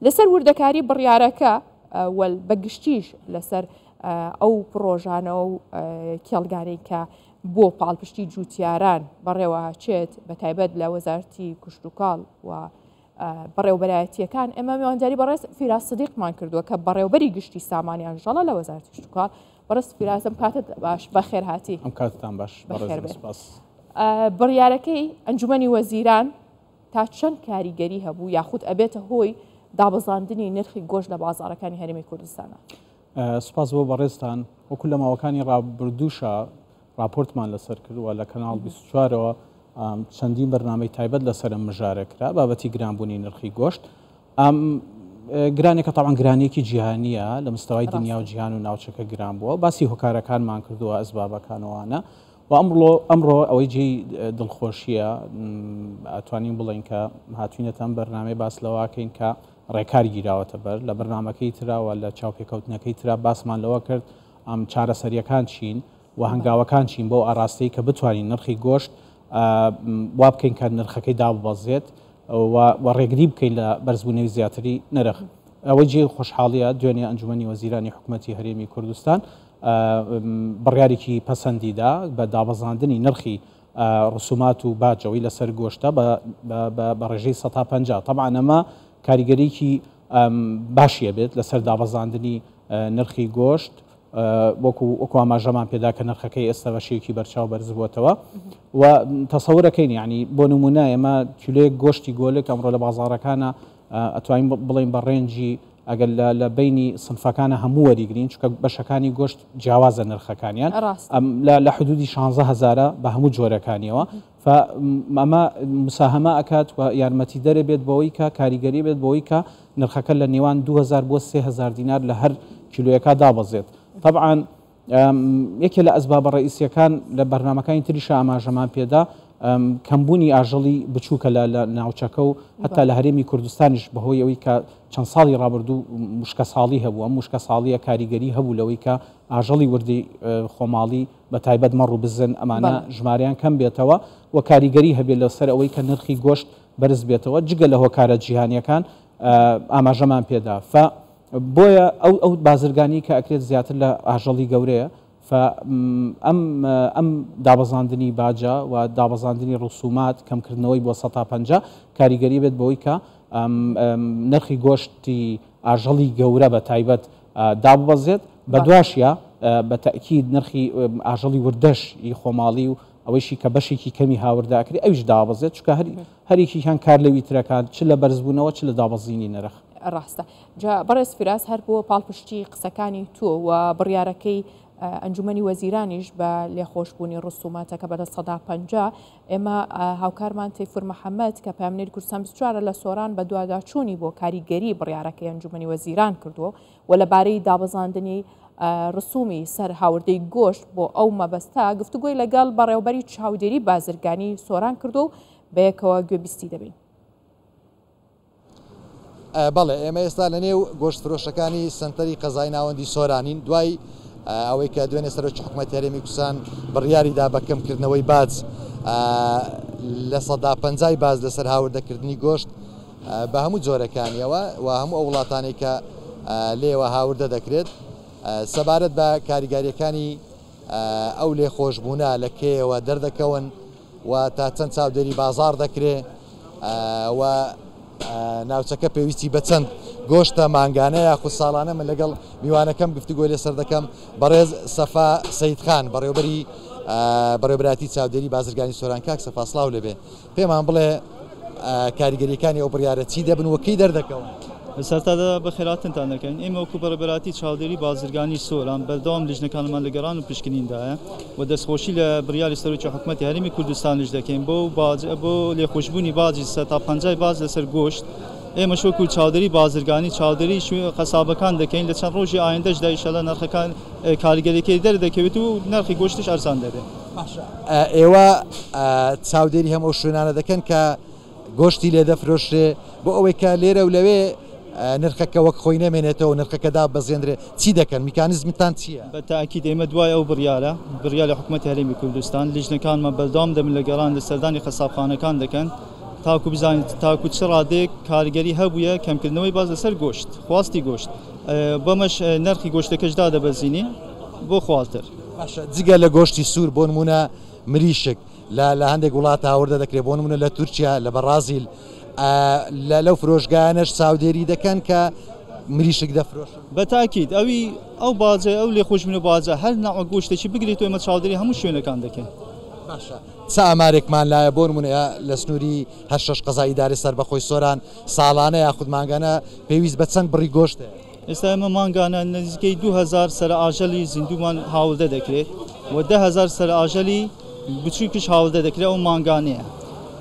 لەسەر وردەکاری بڕیارەکە و بە گشتیش لەسەر ئەو پڕۆژانە و کێڵگانەی کە بۆ پاڵپشتی جووتیاران بەڕێوەچێت بە تایبەت لە وەزارەتی کشتوکاڵ و بەڕێوبەرایەتیەکان ئێمە میوانداری بەڕێز فیراز سدیقمان کردووە کە بەڕێوبەری گشتی سامانی ئاژەڵە لە وەزارەتی کشتوکاڵ. بەڕێز فیراز ئەم کاتت باش، بەخێر هاتی. ئەم کاتتان باش بەڕێزم، سپاس. بڕیارەکەی ئەنجومەنی وەزیران تا چەند کاریگەری هەبوو یاخود ئەبێتە هۆی دابەزاندنی نرخی گۆشت لە بازاڕەکانی هەرێمی کوردستانە؟ سپاس بۆ بەڕێزتان. وەکو لە ماوەکانی ڕابردووشا ڕاپۆرتمان لەسەر کرد و لە کەناڵ 24ەوە چەندین بەرنامەی تایبەت لەسەر ئەم مژارە کرا، بابەتی گرانبوونی نرخی گۆشت. ئەم گرانێکە تاوان گرانیەکی جیهانیە لە مستەوای دنیا و جیهان و ناوچەکە گران بووە، باسی هۆکارەکانمان کردووە، ئەسبابەکانەوانە و ئەمڕۆ ئەمڕۆ ئەوەی جێی دڵخۆشیە ئەتوانین بڵێین کە هاتوینەتە ئەم بەرنامەی باس لەوەکەین کە ڕێکار گیراوەتە بەر. لە بەرنامەکەی ترا و لە چاوپێکەوتنەکەی ترا باسمان لەوە کرد ئەم چارەسەریەکان چین و هەنگاوەکان چین بۆ ئاراستەی کە بتوانین نرخی گۆشت وا بکەین کە نرخەکەی داببەزێت و ڕێگری بکەین لە بەرزبوونەوەی زیاتری نرخ. ئەوەی جێی خۆشحاڵیە دوێنێ ئەنجومەنی وەزیرانی حکومەتی هەرێمی کوردستان بڕیارێکی پەسەندی دا بە دابەزاندنی نرخی ڕسومات و باج ئەوەی لەسەر گۆشتە بە ڕێژەی 50. تەبعەن ئەمە کاریگەریی باشی ئەبێت لەسەر دابەزاندنی نرخی گۆشت، وەکو وەکو ئاماژەمان پێدا کە نرخەکەی ئێستا بە شێوەیەکی بەرچاو بەرز بووەتەوە و تەسەورەکەین یعنی بۆ نمونە ئێمە کیلۆیەک گۆشتی گۆلک ئەمڕۆ لە بازاڕەکانە ئەتوانین بڵێین بە ڕێنجی ئەگەر لە بەینی سنفەکانە هەموو وەریگرین چونکە بەشەکانی گۆشت جیاوازە نرخەکانیان لە حدودی 16 هەزارە بە هەموو جۆرەکانیەوە. ئەمە مساهەمە ئەکات و یارمەتی دەرێ بێت بەوەی کە کاریگەری بێت بەوەی کە نرخەکە لە نێوان 2000 بۆ 3000 دینار لە هەر کیلۆیەکە دابەزێت. طبعا یەکێ لە ئەسبابە ڕئیسیەکان لە بەرنامەکانی تریشا ئاماژەمان پێدا کەمبوونی ئاژەڵی بچووکە لە ناوچەکە و هەتا لە هەرێمی کوردستانیش بەهۆی ئەوەی کە چەند ساڵی ڕابردوو مشکە ساڵی هەبوو، ئەم مشکە ساڵیە کاریگەری هەبوو لەوەی کە ئاژەڵی وردی خۆماڵی بە تایبەت مەڕ و بزن ئەمانە ژمارەیان کەم بێتەوە و کاریگەری هەبێت لەسەر ئەوەی کە نرخی گۆشت بەرز بێتەوە، جگە لە هۆکارە جیهانیەکان ئاماژەمان پێدا. ف بۆیە ئەو ئەو بازرگانی کە ئەکرێت زیاتر لە ئاژەڵی گەورەیە، ف ئەم ئەم دابەزاندنی باجە و دابەزاندنی ڕسومات کەمکردنەوەی بۆ 50% کاریگەری بێت بەوەی کە نرخی گۆشتی ئاژەڵی گەورە بە تایبەت داببەزێت، بە دواشیا بە تەئکید نرخی ئاژەڵی وردەش ی خۆماڵی و ئەوەیشی کە بەشێکی کەمی هاوردە ئەکرێ ئەویش دابەزێت، چونکە هەر هەریەکێکیان کار لەوی ترەکات چ لە بەرزبوونەوە چ لە دابەزینی نرخ. ڕاستە. جا بەڕێز فیراز هەر بۆ پاڵپشتی قسەکانی تۆ و بڕیارەکەی ئەنجومەنی وەزیرانیش بە لێخۆشبوونی ڕسوماتەکە بە 50% ئێمە هاوکارمان تەیفور محەممەد کە پەیامنێری کوردستان 24 لە سۆران بەدواداچوونی بۆ کاریگەری بڕیارەکەی ئەنجومەنی وەزیران کردووە و لەبارەی دابەزاندنی ڕسومی سەر هاوردەی گۆشت بۆ ئەو مەبەستە گفتوگۆی لەگەڵ بەڕێوەبەری چاودێری بازرگانی سۆران کردووە و بەیەکەوە گوێبیستی دەبین. بەڵێ ئێمە ئێستا لە نێو گۆشتفرۆشەکانی سەنتەری قەزای ناوەندی سۆرانین دوای ئەوەی کە دوێنێ سەرۆکی حکومەتی هەرێمی کوردستان بڕیاری دا بە کەمکردنەوەی باج 50% باج لەسەر هاوردەکردنی گۆشت بە هەموو جۆرەکانیەوە و هەموو ئەو وڵاتانەی کە لێوە هاوردە دەکرێت سەبارەت بە کاریگاریەکانی ئەو لێخۆشبوونە لە کێیەوە دەردەکەون و تا چەند چاودێری بازاڕ دەکرێ و ناوچەکە پێویستی بە چەند گۆشتە مانگانە یاخود ساڵانە من لەگەڵ میوانەکەم گفتوگۆی لەسەر دەکەم بەڕێز سەفا سەیدخان بەڕێوبەری بەڕێوبەراتی چاودێری بازرگانی سۆران کاک سەفا سڵاو لێبێ پێمان بڵێ کاریگەریەکانی ئەو بڕیارە چی دەبن و کەی دەردەکەون؟ سەرەتا بەخێرهاتنتان دەکەین. ئێمە وەکو بەڕێوەبەرایەتی چاودێری بازرگانی سۆران بەردەوام لیژنەکانمان لە گەڕان و پشکنیندایە و دەستخۆشی لە بڕیاری سەرۆکی حکومەتی هەرێمی کوردستانیش دەکەین بۆ باج بۆ لێخۆشبوونی باجی سەتا پەنجای باج لەسەر گۆشت. ئێمەش وەکو چاودێری بازرگانی چاودێری قەسابەکان دەکەین لە چەند ڕۆژی ئایندەشدا ئیشەڵا نرخەکان کاریگەریەکەی دەردەکەوێت و نرخی گۆشتیش ئەرزان دەبێت. باشە ئێوە چاودێری هەموو ئەو شوێنانە دەکەن کە گۆشتی لێ دەفرۆشرێ بۆ ئەوەی کە لێرە و لەوێ نرخەکە وەک خۆی نەمێنێتەوە نرخەکە داببەزێنرێ چی دەکەن میکانیزمتان چییە؟ بە تاکید ئێمە دوای ئەو بڕیارە، بڕیاری حکومەتی هەرێمی کوردستان، لیژنەکانمان بەردەوام دەبن لە گەڕان لە سەردانی قەسابخانەکان دەکەن. تاکو بزانین تاکو چ ڕادەیەک کاریگەری هەبوویە کەمکردنەوەی باج لەسەر گۆشت، خواستی گۆشت، بەمەش نرخی گۆشتەکەش دادەبەزینین بۆ خوارتر. باشە جگە لە گۆشتی سوور بۆ نموونە مریشک لە لە هەندێک وڵات هاوردە دەکرێت بۆ نموونە لە تورکیا لە بەڕازیل لە لەو فرۆشگایانەش چاودێری دەکەن کە مریشک دەفرۆشن؟ بە تاکید ئەوی ئەو باجە ئەو لێخۆشبوون و باجە هەر نەوع گۆشتێکی بگرێت و ئێمە چاودێری هەموو شوێنەکان دەکەین. باشە چ ئامارێکمان لایە بۆ نمونە لە سنووری هەر شەش قەزای ئیدارەی سەربەخۆی سۆران ساڵانە یاخود مانگانە پێویست بە چەند بڕی گۆشت هەیە؟ ئێستا ئێمە مانگانە نزیکەی 2000 سەرە ئاژەلی زیندوومان هاوردە دەکرێت و 10000 سەرە ئاژەلی بچووکیش هاوردە دەکرێت ئەو مانگانەیە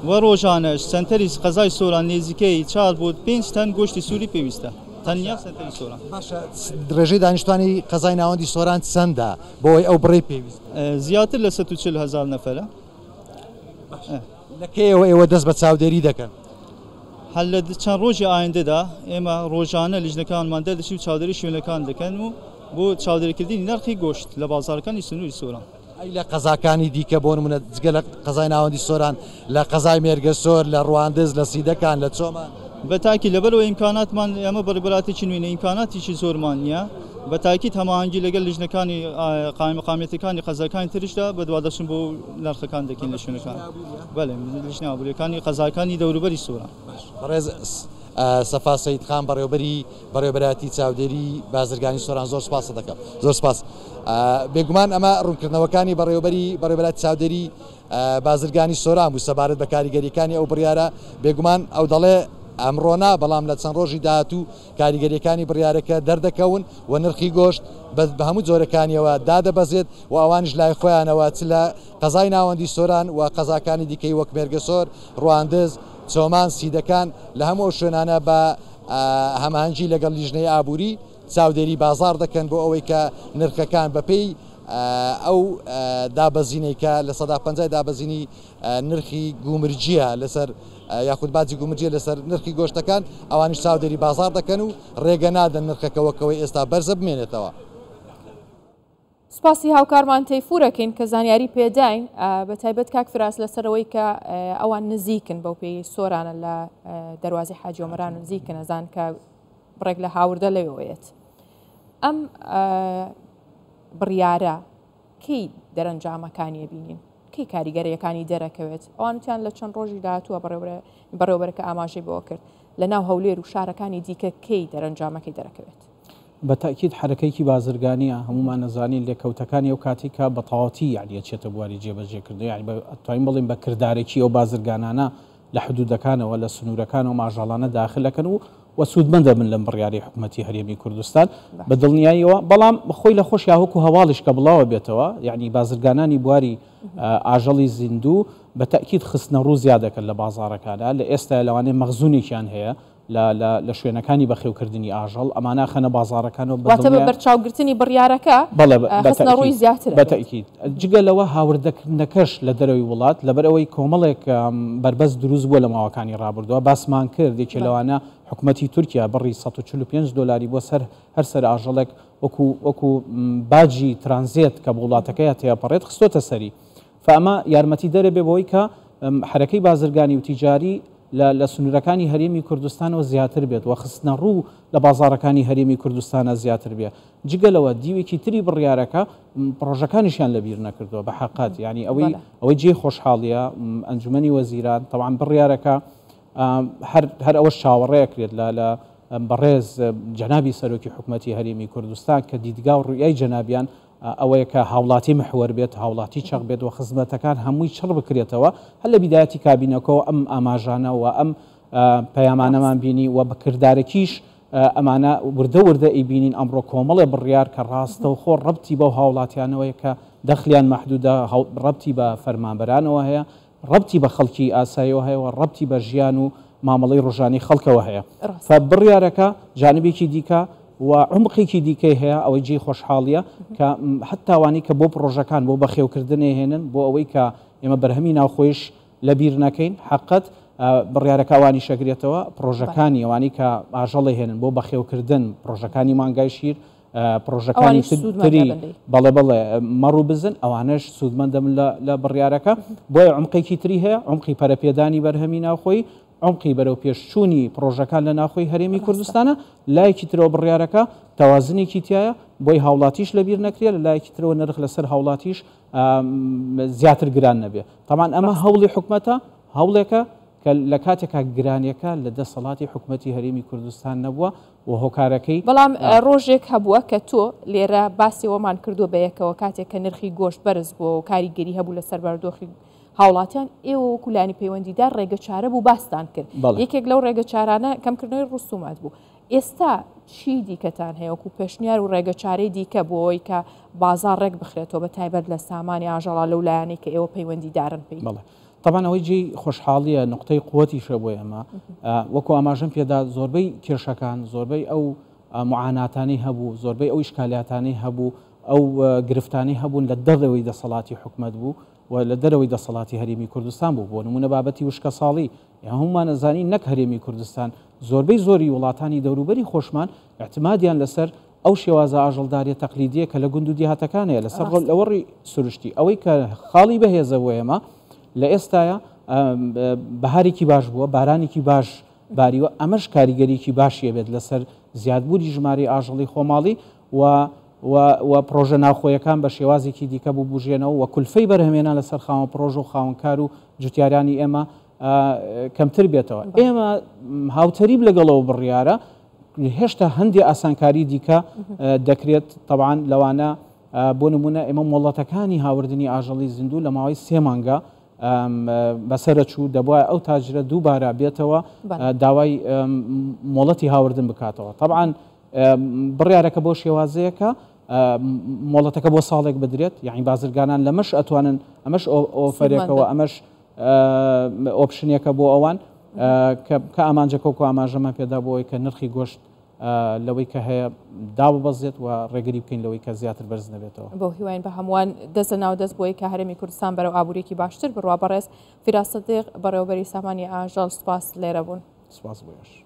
و ڕۆژانەش سەنتەری قەزای سۆران نزیکەی 4 بۆ 5 تەن گۆشتی سووری پێویستە تەنیا سەنتەری سۆران. باشە ڕێژەی دانیشتوانی قەزای ناوەندی سۆران چەندە بۆی ئەو بڕەی پێویست بێت؟ زیاتر لە 140 هەزار نەفەرە. باشە لە کەیەوە ئێوە دەست بە چاودێری دەکەن؟ هەر لە چەند ڕۆژی ئایندەدا ئێمە ڕۆژانە لیژنەکانمان دەردەچین و چاودێری شوێنەکان دەکەن و بۆ چاودێریکردنی نرخی گۆشت لە بازاڕەکانی سنووری سۆران. ئەی لە قەزاکانی دیکە بۆ نمونە جگە لە قەزای ناوەندی سۆران لە قەزای مێرگەسۆر لە ڕواندز لە سیدەکان لە چۆمان؟ بە تاکید لەبەرئەوەی ئیمکاناتمان ئێمە بەڕێوەبەراتێکی نوێین ئیمکاناتێکی زۆرمان نییە بە تاکید هەماهەنگی لەگەڵ لیژنەکانی قایمقامیەتەکانی قەزاکانی تریشدا بەدواداچوون بۆ نرخەکان دەکەین لە شوێنەکان بەڵێ لیژنە ئابووریەکانی قەزاکانی دەوروبەری سۆران. بەڕێز سەفا سەید خان بەڕێوەبەری بەڕێوەبەرایەتی چاودێری بازرگانی سۆران زۆر سپاست دەکەم. زۆر سپاس. بێگومان ئەمە ڕوونکردنەوەکانی بەڕێوەبەری بەڕێوەبەرایەتی چاودێری بازرگانی سۆران بوو سەبارەت بە کاریگەریەکانی ئەو بڕیارە بێگومان ئەو دەڵێ ئەمڕۆ نا بەڵام لە چەند ڕۆژی داهاتوو کاریگەریەکانی بڕیارەکە دەردەکەون و نرخی گۆشت بە هەموو جۆرەکانیەوە دادەبەزێت و ئەوانیش لای خۆیانەوە چ لە قەزای ناوەندی سۆران و قەزاکانی دیکەی وەک مێرگەسۆر، ڕواندز، چۆمان، سیدەکان لە هەموو ئەو شوێنانە بە هەماهەنگی لەگەڵ لیژنەی ئابووری چاودێری بازاڕ دەکەن بۆ ئەوەی کە نرخەکان بەپێی ئەو دابەزینەی کە 50% دابەزینی نرخی گومرگییە لەسەر یاخود باجی گومرگیە لەسەر نرخی گۆشتەکان ئەوانیش چاودێری بازاڕ دەکەن و ڕێگە نادەن نرخەکە وەکەوەی ئێستا بەرزە بمێنێتەوە. سوپاسی هاوکارمان تەیفور ئەکەین کە زانیاری پێداین بە تایبەت کاک فراس لەسەرەوەی کە ئەوان نزیکن بەو پێی سۆرانە لە دەروازی حاجی ئۆمەران نزیکن ئەزان کە بڕێک لە هاوردە لەوێوەیەت ئەم بڕیارە کەی دەرەنجامەکانی بینین کەی کاریگەریەکانی دەرەکەوێت ئەوان وتیان لە چەند ڕۆژی داهاتووە بەڕێوەبەرەکە ئاماژەی بەوە کرد لە ناو هەولێر و شارەکانی دیکە کەی دەرەنجامەکەی دەرەکەوێت. بە تەئکید حەرەکەیەکی بازرگانیە، هەموومان ئەزانین لێکەوتەکانی ئەو کاتەی کە بە تەواوەتی یەعنی ئەچێتە بواری جێبەجێکردن یەعنی بە ئەتوانین بڵێین بە کردارەکی ئەو بازرگانانە لە حدودەکانەوە لە سنوورەکانەوە ئەم ئاژەڵانە داخل ئەکەن و و سوودمەند ئەبن لەم بڕیارەی حکومەتی هەرێمی کوردستان بە دڵنیاییەوە بەڵام خۆی لە خۆشیا وەکو هەواڵیش کە بڵاوە بێتەوە یەعنی بازرگانانی بواری ئاژەڵی زیندوو بە تەئکید خستنەڕوو زیاد دەکەن لە بازاڕەکانا لە ئێستایا لەوانەیە مەخزونێکیان هەیە لە لە لە شوێنەکانی بەخێوکردنی ئاژەڵ ئەمانە ئەخەنە بازاڕەکانەوە بە واتە بە دڵنیا بەرچاوگرتنی بڕیارەکە بەڵێ بە خستنەڕووی تەئکید زیاتر بە ئەبێت. تەئکید جگە لەوە هاوردەکردنەکەش لە دەرەوەی وڵات لەبەر ئەوەی کۆمەڵێک بەربەست دروست بووە لە ماوەکانی ڕابردووە باسمان کرد یەکێ بەڵێ. لەوانە حکومەتی تورکیا بڕی 145 دۆلاری بۆ سەر هەر سەر ئاژەڵێک وەکو وەکو باجی ترانزێت کە بۆ وڵاتەکەیا تێئەپەڕێت خستۆتە سەری فە ئەمە یارمەتیدەرە بێ بەوەی کە حەرەکەی بازرگانی و تیجاری لە لە سنوورەکانی هەرێمی کوردستانەوە زیاتر بێت و خستنەڕوو لە بازاڕەکانی هەرێمی کوردستانە زیاتر بێ. جگە لەوە دیوێکی تری بڕیارەکە پڕۆژەکانیشیان لە بیر نەکردووە بە حەقەت یانی ئەوەی ئەوەی جێی خۆشحاڵیە ئەنجومەنی وەزیران تەبعەن بڕیارەکە هەر هەر ئەوەش چاوەڕێ ئەکرێت لە لە بەڕێز جەنابی سەرۆکی حکومەتی هەرێمی کوردستان کە دیدگا و ڕوئیای جەنابیان ئەوەیە کە هاوڵاتی محوەر بێت، هاوڵاتی چەق بێت و خزمەتەکان هەمووی چڕ بکرێتەوە، هەر لە بیدایەتی کابینەکەوە ئەم ئاماژانە و ئەم پەیامانەمان بینی و بە کردارەکیش ئەمانە وردە وردە ئەیبینین ئەمڕۆ کۆمەڵێ بڕیار کە ڕاستەوخۆ ڕەبتی بەو هاوڵاتیانەوەیە کە دەخلیان مەحدودە، ڕەبتی بە فەرمانبەرانەوە هەیە، ڕەبتی بە خەڵکی ئاساییەوە هەیە و ڕەبتی بە ژیان و مامەڵەی ڕۆژانەی خەڵکەوە هەیە. فە بڕیارەکە جانبێکی دیکە و عومقێکی دیکەی هەیە، ئەوەی جێی خۆشحاڵییە کە حەتتا ئەوانەی کە بۆ پڕۆژەکان، بۆ بەخێوکردن ئەیهێنن، بۆ ئەوەی کە ئێمە بەرهەمی ناوخۆیش لە بیر نەکەین، حەقت بڕیارەکە ئەوانیش ئەگرێتەوە، پڕۆژەکانی ئەوانەی کە ئاژەڵ ئەیهێنن بۆ بەخێوکردن، پڕۆژەکانی مانگای شیر، پڕۆژەکانی تری بەڵێ بەڵێ مەڕ و بزن ئەوانەش سوودمەند دەبن لە بڕیارەکە بۆیە عمقێکی تری هەیە عمقی پەرەپێدانی بەرهەمی ناوخۆی عومقی بەرەو پێشچوونی پڕۆژەکان لە ناوخۆی هەرێمی کوردستانە، لایەکی ترەوە بڕیارەکە تەوازنێکی تیایە بۆی هاوڵاتیش لەبیر نەکرێت، لە لایەکی ترەوە نرخ لەسەر هاوڵاتیش زیاتر گران نەبێ. تەبعەن ئەمە هەوڵی حکومەتە، هەوڵێکە کە لە کاتێکا گرانیەکە لە دەسەڵاتی حکومەتی هەرێمی کوردستان نەبووە و هۆکارەکەی. بەڵام ڕۆژێک هەبووە کە تۆ لێرە باسی ئەوەمان کردووە بەیەکەوە کاتێک کە نرخی گۆشت بەرز بووەوە و کاریگەری هەبوو لەسەر بارودۆخی هاوڵاتیان ئێوە وەکو لایەنی پەیوەندیدار ڕێگە چارە بوو باستان کرد یەکێک لەو ڕێگە چارانە کەمکردنەوەی ڕسومات بوو ئێستا چی دیکەتان هەیە وەکو پێشنیار و ڕێگە چارەی دیکە بۆ ئەوەی کە بازار ڕێک بخرێتەوە بە تایبەت لە سامانی ئاژەڵا لەو لایەنەی کە ئێوە پەیوەندیدارن پێی؟ بەڵێ تەبعەن ئەوەی جێی خۆشحاڵیە نقطەی قوتیشە بۆ ئێمە وەکو ئاماژەم پێدا زۆربەی کێشەکان زۆربەی ئەو معاناتانەی هەبوو زۆربەی ئەو ئیشکالیاتانەی هەبوو ئەو گرفتانەی هەبوون لە دەرەوەی دەسەڵاتی حکومەت بوو و لە دەرەوەی دەسەڵاتی هەرێمی کوردستان بوو، بۆ نموونە بابەتی وشکەساڵی، ئێمە هەموومان ئەزانین نەک هەرێمی کوردستان، زۆربەی زۆری وڵاتانی دەوروبەری خۆشمان ئیعتمادیان لەسەر ئەو شێوازە ئاژەڵداریە تەقلیدیە کە لە گوند و دیهاتەکان هەیە لەسەر لەوەڕی سروشتی، ئەوەی کە خاڵی بەهێزە بۆ ئێمە لە ئێستایا بەهارێکی باش بووە، بارانێکی باش باریوە، ئەمەش کاریگەریی باشی ئەبێت لەسەر زیادبوونی ژمارەی ئاژەڵی خۆماڵی و و و پڕۆژە ناوخۆیەکان بە شێوازێکی دیکە ببوژێنەوە و کولفەی بەرهەمێنان لەسەر خاوەن پڕۆژە و خاوەنکار و جوتیارانی ئێمە کەمتر بێتەوە. ئێمە هاوتەریب لەگەڵ ئەو بڕیارە هێشتا هەندێ ئاسانکاری دیکە دەکرێت تەبعەن لەوانە بۆ نمونە ئێمە مۆڵەتەکانی هاوردنی ئاژەڵی زیندوو لە ماوەی سێ مانگە بەسەرە چوو دەبوایە ئەو تاجرە دووبارە بێتەوە داوای مۆڵەتی هاوردن بکاتەوە تەبعەن بڕیارەکە بۆ شێوازەیەکە مۆڵەتەکە بۆ ساڵێک بدرێت یعنی بازرگانان لەمەش ئەتوانن ئەمەش ئۆفەرێکەوە ئەمەش ئۆپشنێکە بۆ ئەوان کە ئامانجەکە و ئاماژەمان پێدا بۆ ئەوەی کە نرخی گۆشت لەوەی کە هەیە داببەزێت و ڕێگری بکەین لەوەی کە زیاتر بەرز نەبێتەوە. بەو هیواین بە هەمووان دەست لە ناو دەست بۆی کە هەرێمی کوردستان بەرەو ئابووریەکی باشتر بڕوا. بەڕێز فیراز سدیق بەڕێوەبەری سامانی ئاژەڵ سوپاس لێرە بوون. سوپاس بۆ ئێوەش.